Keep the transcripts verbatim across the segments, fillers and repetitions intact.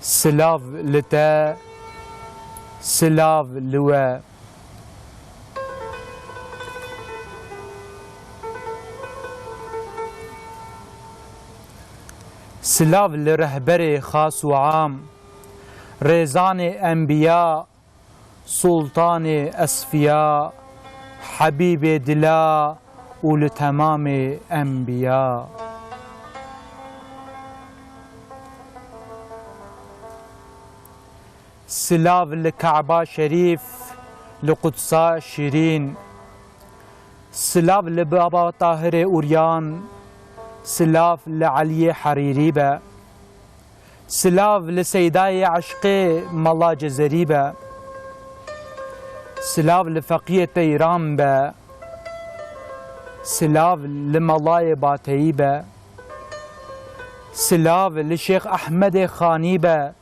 Silav li te, silav li we. Silav li rehberê xas û am, rêzanê enbiya, Sultanê esfiya, Hebîbê dila û li temamê enbiya. Silav li Ka'ba Şerîf, li Qudsa Şîrîn. Silav li Baba Tahirê Uryan, silav li Eliyê Herîrî be. Silav li Seydayê Eşqê Mala Cezerî be. Silav li Feqiyê Teyran be. Silav li Melayê Bateyî be. Silav li Şêx Ehmedê Xanî be.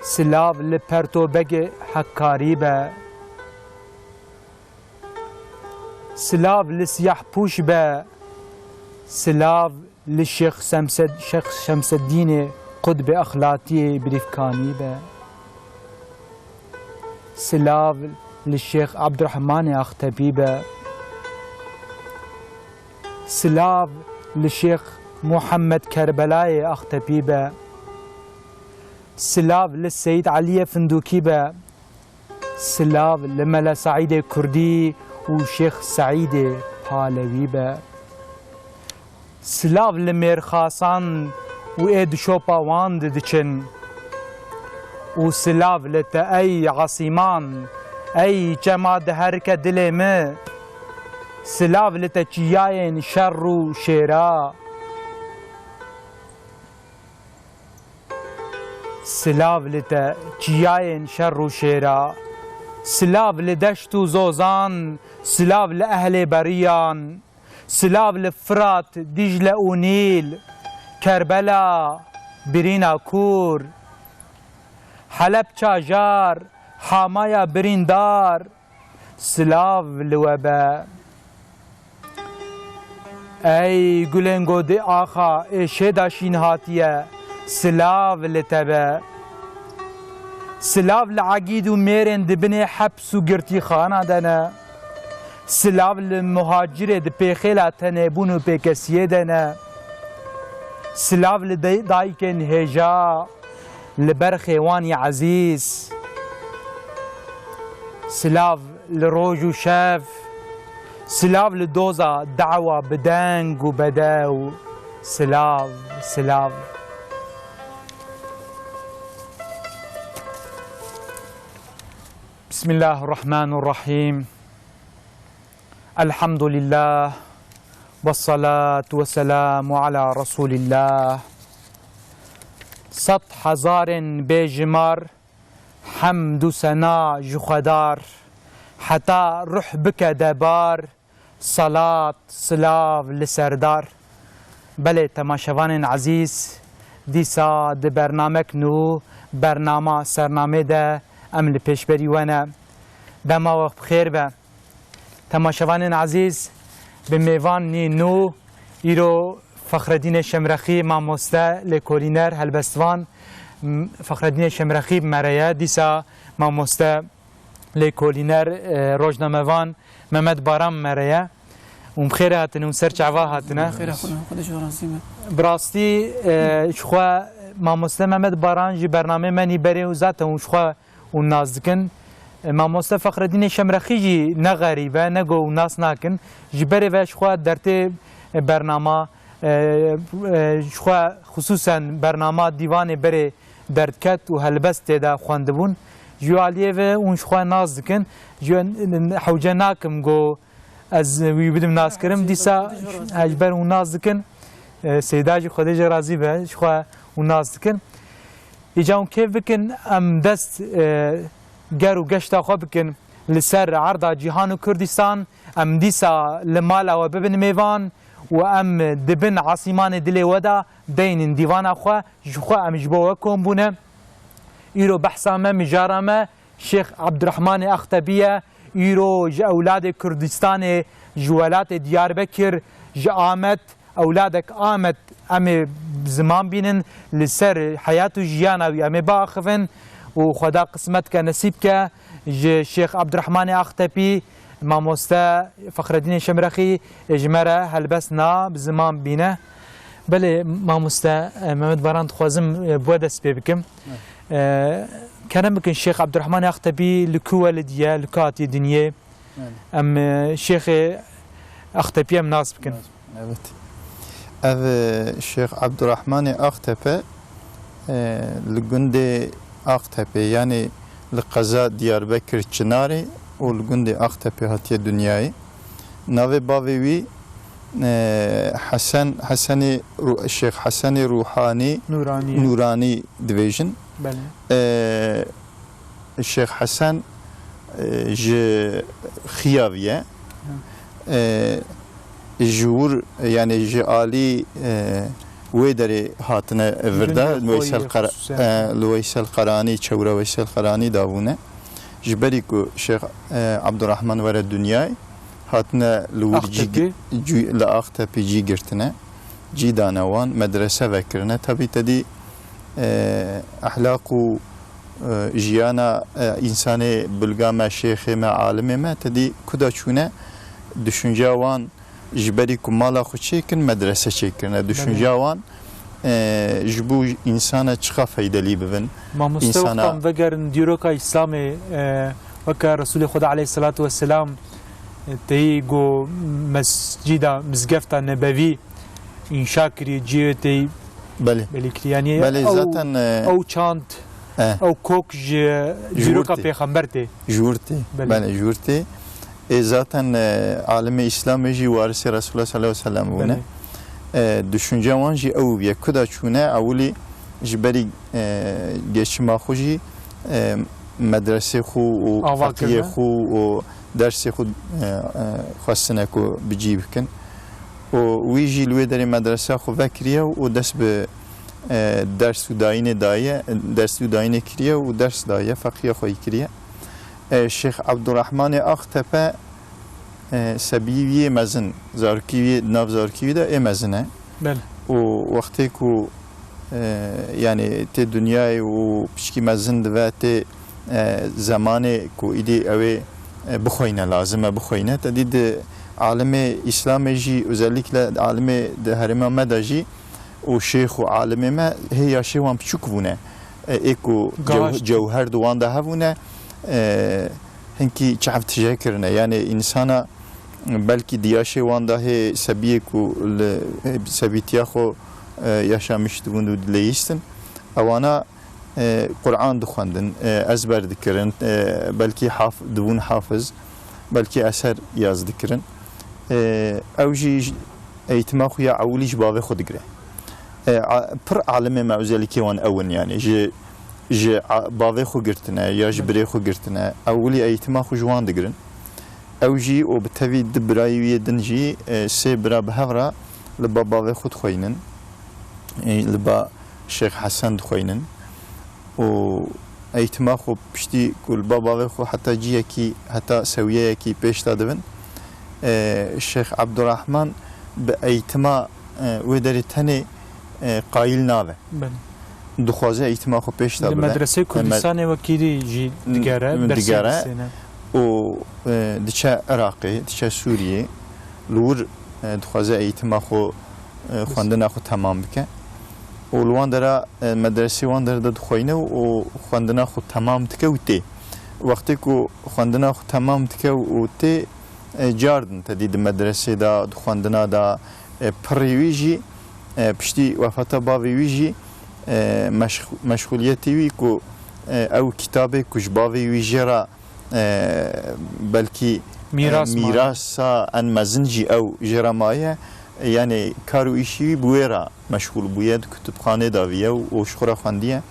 Silav li Perto Begê Hekkarî be. Silav li Siyahpûş be. Silav li Şêx Semsed-, Şêx Şemseddînê Qutbê Exlatiyê Birîvkanî be. Silav li Şêx Abdurehmanê Axtepî be. Silav li Şêx Muhammed Kerbelayê Axtepî be. Silav li Seyîd Eliyê Findûkî be. Silav li Mele Seîdê Kurdî û Şêx Seîdê Palewî be. Silav li mêrxasan û ê di şopa wan de diçin. Û silav li te ey Esîman, ey çema diherike dilê min. Silav li te çiyayên şer û şêra. Silav li te çiyayên şer û şêra. Silav li deşt û zozan, silav li ehlê beriyan. Silav li Firat, Dîcle û Nîl, Kerbela, birîna kûr, Heleb çajar, Hamaya birîndar, silav li we be. Ey gulên godê axa ê şêda şîn hatiye, silav li te be. Silav li egîd û mêrên di binê heps û girtîxana de ne. Silav li muhacirê di pêxêla tenêbûn û pêkesiyê de ne. Silav li day-, dayikên hêja, li ber xêwanî ezîz. Silav li roj û şev. Silav li doza dawa bi deng û bedew. Silav, silav. Bismillahirrahmanirrahim. Elhamdülillah. Ve salatu ve selamu ala Resulillah. Sed hezarên bêjimar, hemd û sena ji Xwedar, heta ruh bike debar, salat, silav li serdar. Belê, temaşevanên ezîz, dîsa di bernamek nû, bernama Sernamê de em li pêşberî we ne. Dema we bi xêr be. Temaşevanên ezîz, bi mêvan nî nû, îro Fexredînê Şemrexî, mamoste, lêkolîner, helbestvan, m-, Fexredînê Şemrexî bi me re ye, dîsa mamoste, lêkolîner, e, rojnamevan Mehmet Baran bi me re ye. Hûn bi xêr hatine, hûn ser çava hatine. Xêra xwe, Xwedê ji we razî be. Bi rastî, e, ji xwe mamoste Mehmet Baran ji bernameyê me nî berê û zaten hûn ji xwe hûn nas dikin. E, mamoste Fexredînê Şemrexî jî ne xerîb e, ne go hûn nas nakin. Ji berê ve ji xwe dertê, e, bernama, e, e, ji xwe xisûsen bernama dîvanê berê derdket û helbest tê de xwendibûn. Ji wê aliyê ve hûn ji xwe nas dikin. Ji wê hewce nakim go ez wî bidim naskirin. Dîsa ji ber hûn nas dikin. E, Seyda jî Xwedê jê razî be, ji xwe hûn nas dikin. Îca hûn kêf bikin, em dest, e, ger û geşta xwe bikin li ser erda cîhan û Kurdistan. Em dîsa li mala we bibin mêvan û em di bin esîmanê dilê we de deynin dîvana xwe. Ji xwe em ji bo we kom bûne. Îro behsa me, mijara me, Şêx Ebdurehmanê Extebî ye. Îro ji ewladê Kurdistanê, ji welatê Diyarbekir, ji Amed, ewladek Amed em ê ziman bînin, li ser heyat û jiyana wî em ê biaxivin û Xweda qismet ke, nesîb ke, ji Şêx Abdurrahmanê Axtepî, mamoste Fexreddînê Şimrexî ji me re helbest na, bi ziman bîne. Belê, mamoste, e, Mehmet Baran, dixwazim, e, bi we dest pê bikim. Evet. E, kerem bikin, Şêx Abdurrahmanê Axtepî li ku welidî ye, li ku hatiye dinyê? Evet. Em, e, Şêxê Axtepî em nas bikin. Evet. Ev, e, Şêx Abdurrahmanê Axtepe, e, li gundê Axtepê, yanî li qeza Diyarbekir Çinarê û li gundê Axtepê hatiye dinyayê. Navê bavê wî, e, Hesen, Hesenê Ru-, Şêx Hesenê Ruhanî Nûranî ye. Nûranî dibêjin. Belê. E, Şêx Hesen, e, ji Xiyavî ye. Hı. E, ji wir, yanî ji alî, e, wê derê hatine vir de, Gundê xwe Weysel yê Qara-, xusûsen. E, li Weysel Qaranî, çewra Weysel Qaranî de bûne. Ji berî ku Şêx, e, Abdurrahman were dinyayê, hatine li wir cî Axtepî. Cî, li Axtepî cî girtine. Cî dane wan, medrese vekirine. Tebî te dî, e, ehlaq û, e, jiyana, e, însanê bilga me, şêxê me, alimê me, te dî kuda çûne, düşünceya wan ji berî ku mala xwe çêkin, medrese çêkirine. Belê. Düşünceya wan, e, ji bo însana çiqa feydelî bibin. Mamoste, însana wexta em vegerin dîroka Îslamê, e, weke Resûlê Xweda aleyhisselatu vesselam, e, teyî go mescîda, mizgefta nebevî înşa kiriye, cihê teyî Belê. Belê kiriye. Yanî Belê, ew, zaten, e, ew çand, e, ew kok ji Ji dîroka wir tê. Pêxember tê. Ji wir tê. Belê. Belê, ji wir tê. Ê zaten, e, alimê Îslamê jî warisê Resulullah sallallahu aleyhi ve sellem bûne. Belê. E, düşünce wan jî ew bûye. Kuda çûne ewilî ji berî, e, geçima xwe jî, e, medresê xwe û Ava feqiyê kirine. Xwe û dersê xwe, e, e, xwestine ku bi cî bikin. Û wî jî li wê derê medresa xwe vekiriye û dest bi, e, ders û dayînê daye, ders û dayînê kiriye û ders daye, feqiya xwe yî kiriye. E, Şêx Ebdurrahmanê Axtepe, e, sebiyê wî yê mezin, zarokî wî, di nav zarokî wî de ê mezin e. Belê. Û wextê ku, e, yanî tê dinyayê û piçkî mezin dibe, tê, e, zemanê ku îdî ew ê, e, bixweyne, lazim e bixweyne. Te dî di alimê Îslamê jî, özellikle alimê di herêma me de jî û şêx û alimê me hê yaşê wan piçûk bûne. E, ê ku Gaş. Cew-, cewher di wan de hebûne, e, hinkî çav tije kirine. Yanî însana belkî di yaşê wan de hê sebiyê ku li, hê sebîtiya xwe, e, yaşamiş dibûn û dileyîstin. Ewana, e, Quran dixwendin, e, ezber dikirin, e, belkî haf-, dibûn hafiz, belkî eser yaz dikirin. E, ew jî j-, eğitima xwe ya ewilî ji bavê xwe digire. E, a-, pir alimê me özellikê wan ew in, yanî ji, ji a-, bavê xwe girtine ya ji birê xwe girtine. Ewilî eğitima xwe ji wan digirin. Ew jî û bi tevî du birayê wî yê din jî, e, sê bira bi hev re li ba bavê xwe dixweynin. E, li ba Şêx Hesen dixweynin. Û eğitima xwe piştî ku li ba bavê xwe heta ciyekî, heta sewiyeyekî pêş de dibin, e, Şêx Ebdurrahman bi eğitima, e, wê derê tenê, e, qayîl nabe. Belê. Dixwaze eğitima xwe pêş de bibe. Li Medreseyê Kurdistanê wekî dî jî digere, dersê digere. Dixwîne. Û, e, diçe Iraqê, diçe Sûriyê, li wir, e, dixwaze eğitima xwe, e, xwendina xwe temam bike. Û li wan dera, e, medresê wan der de dixweyne û xwendina xwe temam dike û tê. Wextê ku xwendina xwe temam dike û tê, e, cardin te dî di medresê de, di xwendina de, e, pirî wî jî, e, piştî wefata bavê wî jî, e, meşx-, meşxuliyetê wî ku, e, ew kitabê ku ji bavê wî jê re, e, belkî, e, Mîras maye. Mîrasa en mezin jî ew jê re maye. E, yanî kar û îşî wî bi wê re meşxûl bûye, di kutubxanê de viye û, û ji xwe re xwendiye.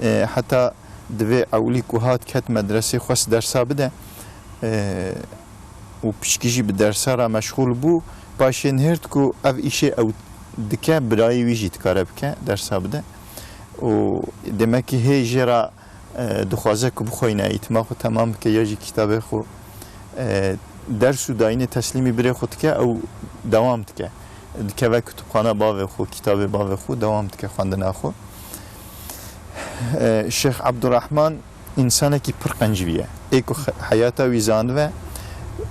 E, heta divê ewilî ku hat ket medresê xwest dersa bide. E, û piçkî jî bi dersa re meşxûl bû. Paşê nihêrt ku ev îşê ew dike, birayê wî jî dikare bike, dersa bide. Û demekî hê jê re, e, dixwaze ku bixweyne, eğitima xwe temam bike ya jî kitabê xwe, e, ders û dayînê teslîmî birê xwe dike, ew dewam dike. dikeve kutubxana bavê xwe, kitabê bavê xwe, dewam dike xwendina xwe. E, Şêx Ebdurrahman însanekî pir qencivî ye. Ê ku xe-, heyata wî zanive,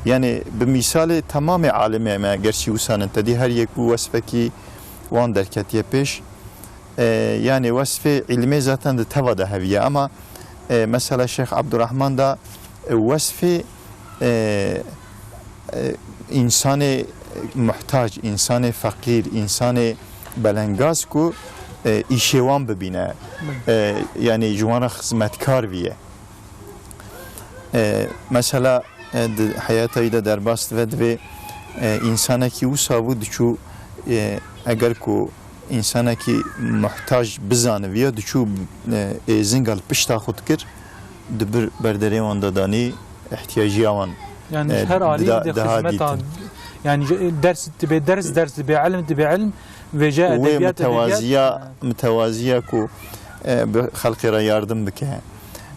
yanî bi mîsalê temamê alimê me gerçî wisa nin, te dî her yek bû wesfekî wan derketiye pêş. E, yanî wesfê îlmê zaten di teva de heviye, ama, e, mesela Şêx Ebdurrahman da, e, wesfê, e, e, însanê muhtac, însanê feqîr, însanê belengaz ku, e, îşê wan bibîne, e, yanî ji wan re xizmetkar bîye. E, mesela, e, di heyata wî de derbas dibe, divê, e, însanekî wisa bû diçû, e, eger ku însanekî muhtac bizaniviya, diçû, e, êzinga li pişta xwe dikir, dibir berderê wan de danî, ihtiyaciya wan, Yani e, her alî dida-, de daha xizmeta, dîtin. Yani ji, ders dibe ders, ders dibe ilim, dibe ilim, vêje Û wê edebiyat, edebiyat. mitewaziya, mitewaziya ku, e, bi xelkê re yardim bike.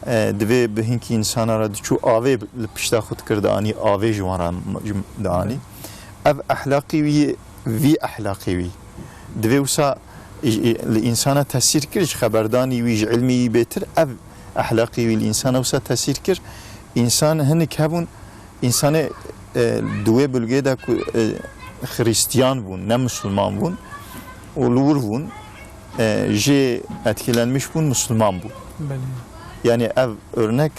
E, divê bi hinkî însana re diçû avê li pişta xwe dikir, dianî avê ji wan re m-, ji-, dianî. Ev ehlaqî wî, vî ehlaqî wî. Divê wisa ji, li însana tesîr kir, ji xeberdanî wî, ji ilmî wî bêtir ev ehlaqî wî li însana wisa tesîr kir. Însan hinik hebûn, însanê, e, di wê bulgê de ku, e, Xristiyan bûn, ne Musulman bûn û li wir bûn, e, jê etkilenmiş bûn, Musulman bûn. Belê. Yani ev örnek,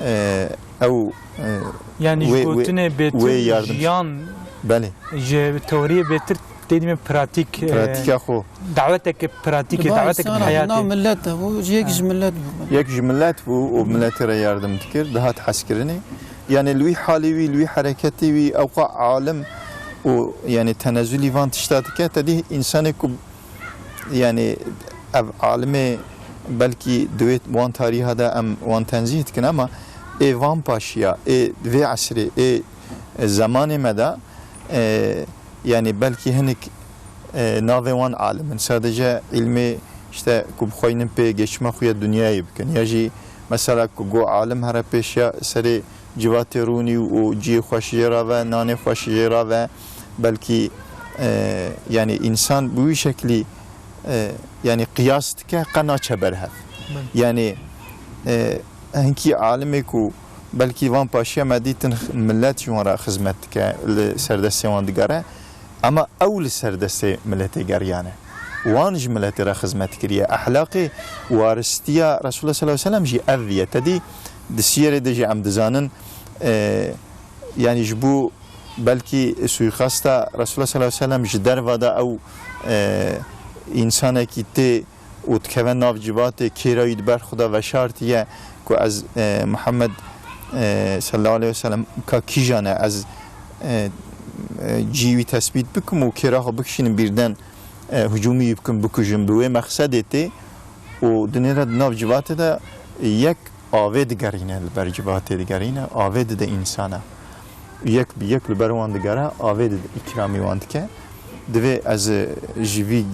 e, ew, e, Yani ji wê, wê, gotinê bêtir wê yardim. jiyan Belê. ji teoriyê bêtir tê dîme pratîk, e, Pratîka xwe. daweteke pratîk, Diba daweteke însan heyatê. nav millet e, bû, yek Ha. ji millet bû. Yek ji millet bû û miletê re yardim dikir, dihat hezkirinê. Yani li wî halê wî, li wî hereketê wî, ewqa alim û yani tenezulî van tişta dike, te dî însanê ku Yani ev alimê belkî di wê wan tarîha de em wan tenzîh dikin, ama ê van paşiya, ê vê esrê, ê zemanê me de, e, yani belkî hinik, e, navê wan alim in. Sadece ilmê işte ku bixweynin pê geçme xuya dinyayê bikin. Ya jî mesela ku go alim here pêşiya serê civatê rûnî û ciyê xweş jê re ve, nanê xweş jê re ve, belkî, e, yani însan bi wî şeklî, e, yani qiyas dike, qe naçe ber hev. Belê. Yani, e, hinkî alimê ku belkî van paşiya me dîtin millet ji wan re xizmet dike, li ser destê wan digere, Ema ew li ser destê miletê geriyane. Wan ji miletê re xizmet kiriye. Ehlaqê waristiya Resulullah sallallahu aleyhi ve sellem jî ev viye. Te dî di siyerê de jî em dizanin, e, yani ji bo belkî suîkasta Resulullah sallallahu aleyhi ve sellem ji derva de ew, e, însanekî tê û dikeve nav civatê, kêra wî di ber xwe de veşartiye ku ez, e, Muhammed, e, sallallahu aleyhi ve sellem ka kîjan e, ez, e, e, cî wî tesbît bikim û kêra xwe bikişînim, bîrden, e, hicûmî wî bikim, bikujim. Bi wê mexsedê tê û dinêre di nav civatê de yek avê digerîne, li ber civatê digerîne, avê dide însana. Yek bi yek li ber wan digere, avê dide, îkramî wan dike. Divê ez, e, ji vî,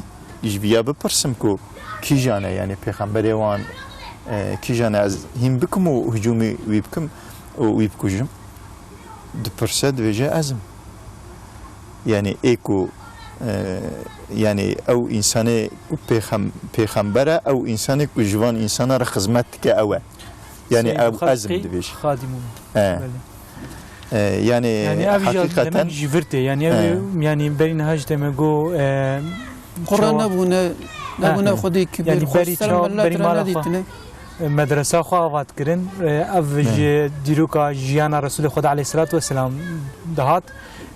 ji vîya bipirsim ku kîjan e, yani pêxemberê wan, e, kîjan e, ez hîn bikim û hicûmî wî bikim û wî bikujim? Dipirse, dibêje ez im. Yani ê ku, e, yani ew însanê ku pêxem-, pêxember e, ew însanê ku ji van însana re xizmet dike ew e. Yani Seyyid ew ez im xelqî dibêje. Xadimu. E. Belê. E, yani Yani ev jî heqîqeten demek ji vir tê. Yani ev, E. yani berî niha jî deme go, e, Qura çawa- nebûne, nebûne Ha. xwedî kibir, Yani xwe berî ser çawa, millet berî re mala xwe, nedîtine. e, medresa xwe ava dikirin. E, ev Ne. ji dîroka jiyana Resulê Xweda aleyhissalatu vesselam dihat.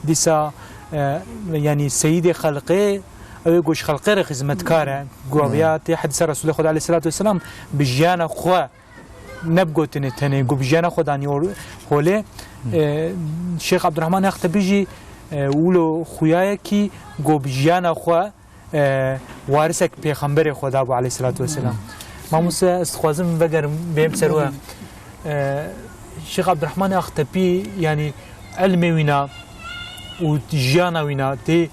Dîsa, e, yani seyîdê xelqê, ew ê ku ji xelqê re xizmetkar e. Guaviya Ne. tê hedîsa Resulê Xweda aleyhissalatu vesselam bi jiyana xwe ne bi gotinê tenê, ku bi jiyana xwe danî hol-, holê. E, Şêx Ebdurrahman Extebî jî, e, wilo xuya ye kî ku bi jiyana xwe, e, warisek pêxemberê xwe dabû aleyhissalatu vesselam. Mamoste, ez dixwazim vegerim bêm ser we. E, Şêx Ebdurrahman Extebî, yani ilmê wîna û jiyana wîna tê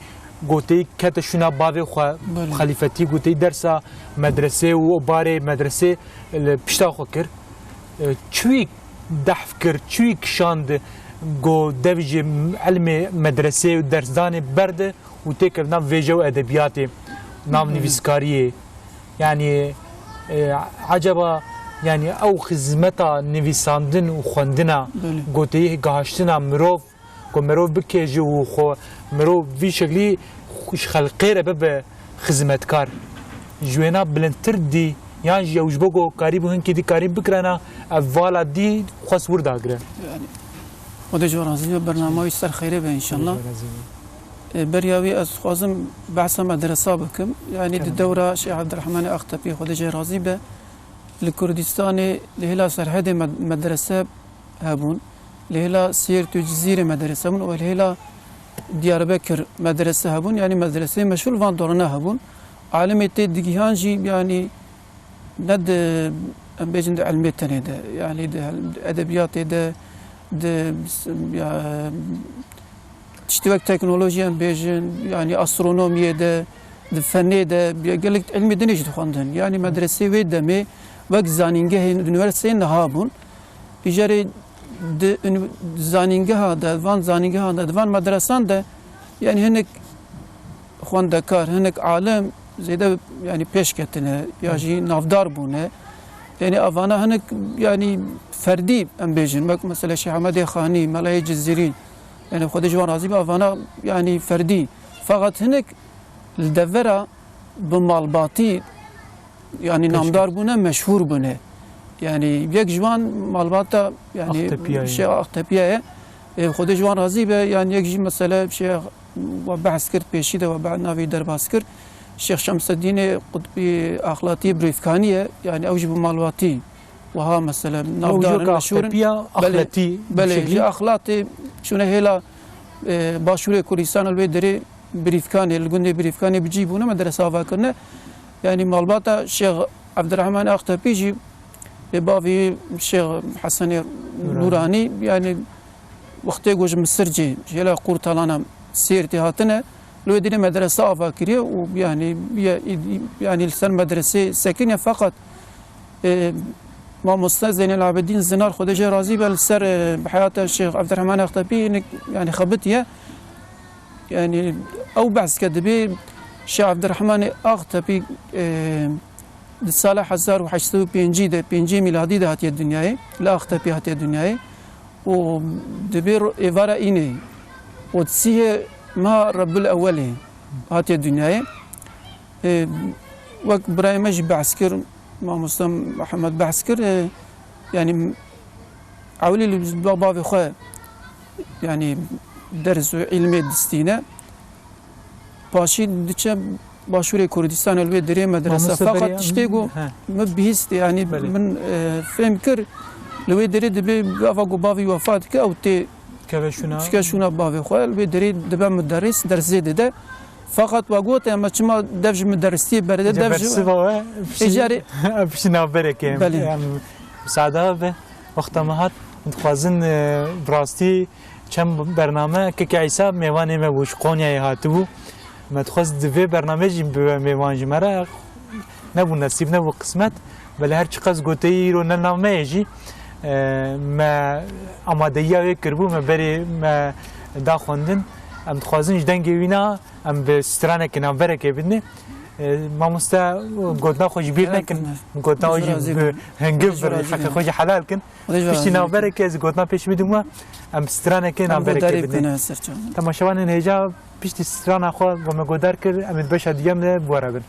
goteyî kete şûna bavê xwe Belê. xelîfetî, goteyî dersa medresê û barê medresê li pişta xwe kir. E, çi wî dehf kir, çi wî kişand, e, Ku dev ji ilmê medresê û dersdanê berde û têkevin nav vêje û edebiyatê, nav nivîskariyê. Yani, e, acaba, yani, ew xizmeta nivîsandin û xwendina, Belê. goteyî gahaştina mirov, ku mirov bikêje û xwe, mirov vî şeklî xwe ji xelqê re bibe xizmetkar. Ji wêna bilindtir dî, yan jî ew ji bo ku karîbû hinkê dî karî bikirana, ev vala dî xwest wir dagire. Yani, Xwedê ji we razî be, bernama wî ser xeyrê be înşallah. Xwedê ji we razî be. E, beriya wî ez dixwazim behsa medresa bikim. Yani di Kerem. dewra Şêx Evdirehmanê Axtepî, Xwedê jê razî be, li Kurdistanê li hêla Serhedê med-, medrese hebûn, li hêla Sêrt û Cizîrê medrese hebûn û li hêla Diyarbekir medrese hebûn. Yani medreseyê meşhûr li van dorana hebûn. Alimê tê digihan jî, yani ne di, em bêjin, di ilmê tenê de, yani di hel-, di edebiyatê de, di s-, ya, tiştê wek teknolojî em bêjin, yani astronomiyê de, di fenê de, ya gelek ilmê din jî dixwendin. Yani medresê wê demê wek zanîngehên, unîversîteyên niha bûn. Îcarê di unî-, zanîngeha de, van zanîngehan de, di van medresan de, yani hinek xwendekar, hinek alim zêde, yani pêş ketine ya jî navdar bûne. Yani evana hinek, yani ferdî em bêjin, wek mesela Şêx Ehmedê Xanî, Melayê Cizîrî, yani Xwedê ji wan razî be, evana yani ferdî. Feqet hinek li devera bi malbatî, yani Pêş namdar bûne, meşhûr bûne. Yani yek ji wan malbata, yani Axtepiyayê. Şêx Axtepiyayê. E, Xwedê ji wan razî be, yani yek jî mesele Şêx, we behs kir pêşî de, we be-, navê derbas kir. Şêx Şemseddînê Qutbî Axlatî Birîfkanî ye, yani ew jî bi malbatî wiha mesele navdar in, meşhûr in. Axtepiya, Belê, Axletî belê, şeklî. Ji Axlatê çûne hêla, e, başûrê Kurdistan li wê derê Birîfkanê, li gundê Birîfkanê bi cî bûne, medrese ava kirine. Yani malbata Şêx Evdirehman Axtepî jî, ê bavî Şêx Hesenê Nûranî. Nûranî, yani wextê ku ji Misircê, ji hêla Qurtalana Sêrtê hatine, li wê derê medrese ava kiriye û yani, ye-, yani li ser medresê sekiniye, feqet E, mamoste Zeynel Abidîn Zinar, Xwedê jê razî be, li ser, e, heyata Şêx Evdirehman Axtepî hinek, yani xebitiye. Yani ew behs ke dibê Şêx Evdirehmanê Axtepî, e, di sala hezar û heşt sed û pêncî de, pêncî mîladî de hatiye dinyayê, li Axtepî hatiye dinyayê. Û dibê ro-, êvara înê û di sîhê meha Rebbil Ewelê hatiye dinyayê. E, wek birayê me jî behs kir, mamoste Mihemed behs kir, e, yani ewilî li ba-, bavê xwe, yani ders û îlmê distîne. Paşî diçe başûrê Kurdistanê li wê derê medrese. Mamoste Feqet berê, tiştê ku he. Min bihîst, yani Belê. Min, e, fêm kir, li wê derê dibê gava ku bavî wefat dike, ew tê Dikeve şûna. Dikeve şûna bavê xwe, li wê derê dibe muderris, ders zêde de. Feqet we gote, me çima dev ji muderristiyê berde, Îca dev ji bersiva we, piştî, Îcarê ev piştî navberekê. Belê. Em, misada be, wexta me hat, dixwazin, e, bi rastî çend bername, Keke Îsa mêvanê me bû, ji Qonyayê hatibû. Me dixwest di vê bernameyê jî bibe mêvan ji me re. Nebû nesîb, nebû qismet. Belê her çiqas goteyî îro ne nav me ye jî, e, me amadeyiya wê kiribû, me berê me da xwendin. Em dixwazin ji dengê wîna em bi stranekê navberekê bidinê. E, mamoste, gotina xwe ji bîr nekin. Gotina xwe jî bi hingiv birî, heqê xwe jî helal kin. Piştî navberekê ez gotina pêş bidim we, em stranekê navberekê bidinê. Temaşevanên hêja piştî strana xwe ku me godar kir, em ê di beşa duyem de bi we re bin.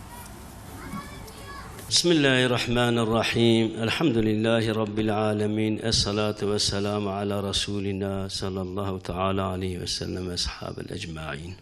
بسم الله الرحمن الرحيم. الحمد لله رب العالمين. الصلاة والسلام على رسولنا صلى الله تعالى عليه وسلم وأصحابه أجمعين.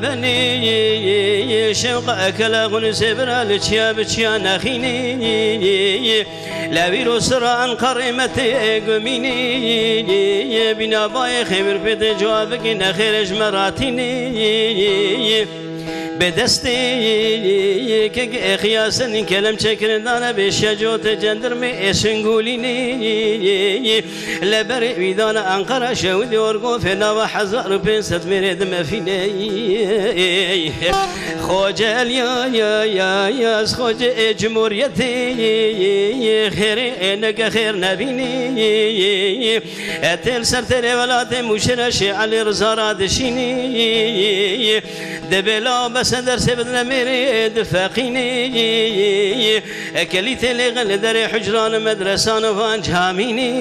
Benî şewqa ekele xunusê bira li çiya bi çiya nexînî. Lewîr û sira Enqerê me tê gumînî. Bîna bayê xêmir pê tê cewabikî nexêrê ji me ratînî. Bi destê kek ê xiyasenî kelem çekirin dane bêşiya cotê cendirmê ê singulînî. Li berê wî dane Enqera şewidê orgofê nava hezar û pênc sed mêrê dimefîne. Xoce el ya ya ya ya ez xoce ê cumhuriyetê xêrê ê neke xêr nebînî. E tê li ser têrê welatê mûşire şê Elî Riza ra dişînî. Dibê la bese dersê bidine mêrê difeqînî. Ekelî tê lêxin li derê hucran û medresan û van camînî.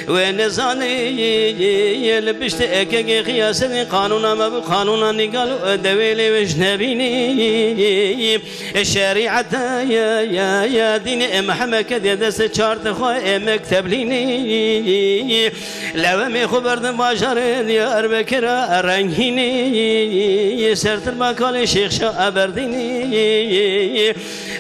Wê nezanî li piştî ekekê xiyasetî qanûna me bû qanûna nîgal û dewê lê wê ji nebînî. Şerîeta ya ya ya dînê Mihemed kedê destê çar dixwe ê mekteblînî. Lewemê xwe berdin bajarê Diyarbekira rengînî. Sertir bakalê Şêxşa Eberdînî.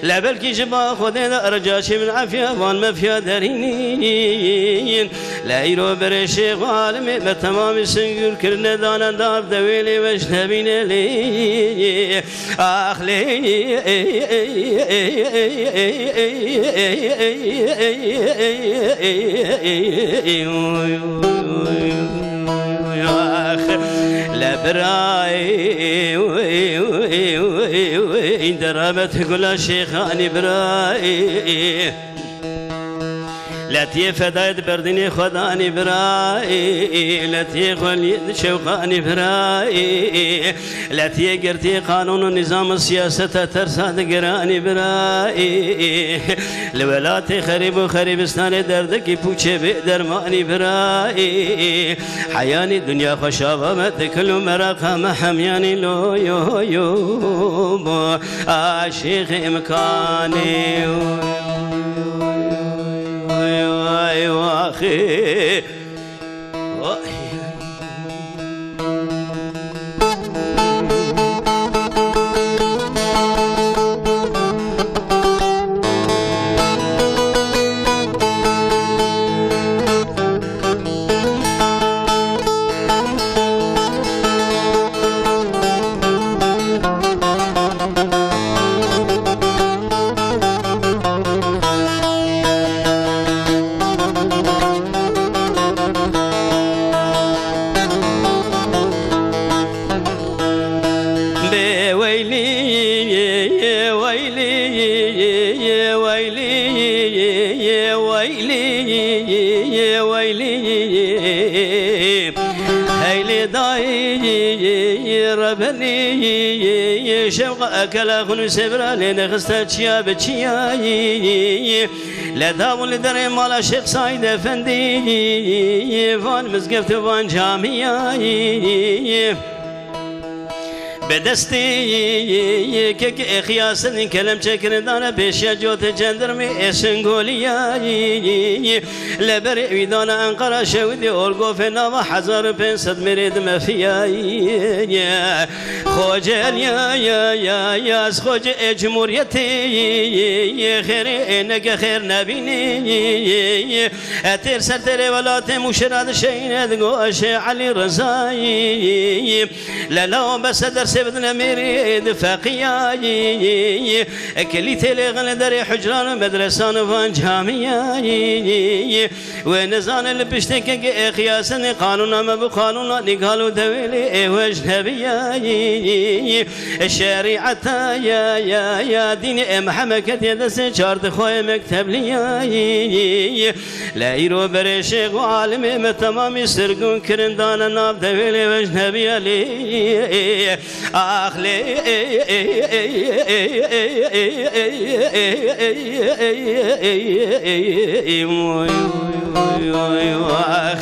Le belkî ji ba Xwedê de erca çê min efiya van mefiya derînîn. Le îro berê şêx û alimê me temamî singûr kirine dane dar dewê lê weş nebîne lê. Ax lê. Ax le birayê. Deramet gula şêxanî birayê. Letiyê fedayê di berdînê xwe danî birayê. Letiyê xweliyê di şewqanî birayê. Letiyê girtiyê qanûn û nîzam û siyaseta tersa di giranî birayê. Li welatê xerîb û xerîbistanê derdekî pûçê bê dermanî birayê. Heyanî dinya xweşava me dikil û meraqa me hemyanî lo yo yo bo. Aşîqê imkanê. Ay waxê. Bê weylî, weylî, weylî, weylî, weylî. Heylê dayî rebenî, şewqa ekele xunûsê bira lê nexiste çiya bi çiyayî. Le dawin li derê mala Şêx Saîd Efendî, van mizgeft û van camiyayî. Bi destê kek ê xiyasin kelem çekirin dane pêşiya cotê cendirmê ê singoliyayî. Li berê wî dane Enqera şewidê orgofê nava hezar û pênc sed mêrê dimefiyayî. Xocel ya ya ya ya ez xocê ê cumhuriyetê xêrê ê neke xêr nebînê. E têr ser têrê welatê mûşira dişeyne digoşê Elî Rizayî. Lela bese dersê bidine mêrê di feqiyayî. Ekelî têlê xine derê hucran û medresan û van camiyayî. Wê nizane li piştê kekê ê xiyasenê qanûna me bû qanûna nîgal û dewêlê ê wê ji nebiyayî. Şerîeta ya ya ya dînê ê Mihemed ketiye destê çar dixwayê mektebliyayî. Le îro berê şêx û alimê me temamî sirgûn kirin dane nav dewêlê wê ji nebiyayî. Ax lê ax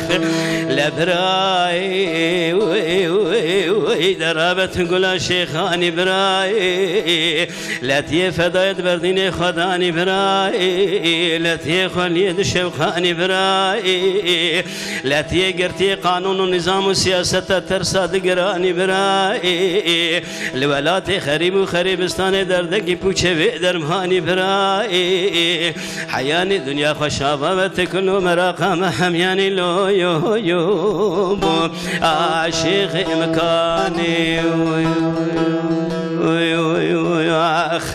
le birayê derabet gula şêxanî birayê. Letiyê fedayet berdînê xwedanî birayê. Letiyê xweliyê dişewqanî birayê. Letiyê girtiyê qanûn û nîzam û siyaseta tersa digiranî birayê. Li welatê xerîb û xerîbistanê derdekî pûçê vê dermanî birayê. Heyanî dinya xweşa ve te kul û meraqa me hemyanî lo yo yo bû. Aşîq îmkanî. Ax.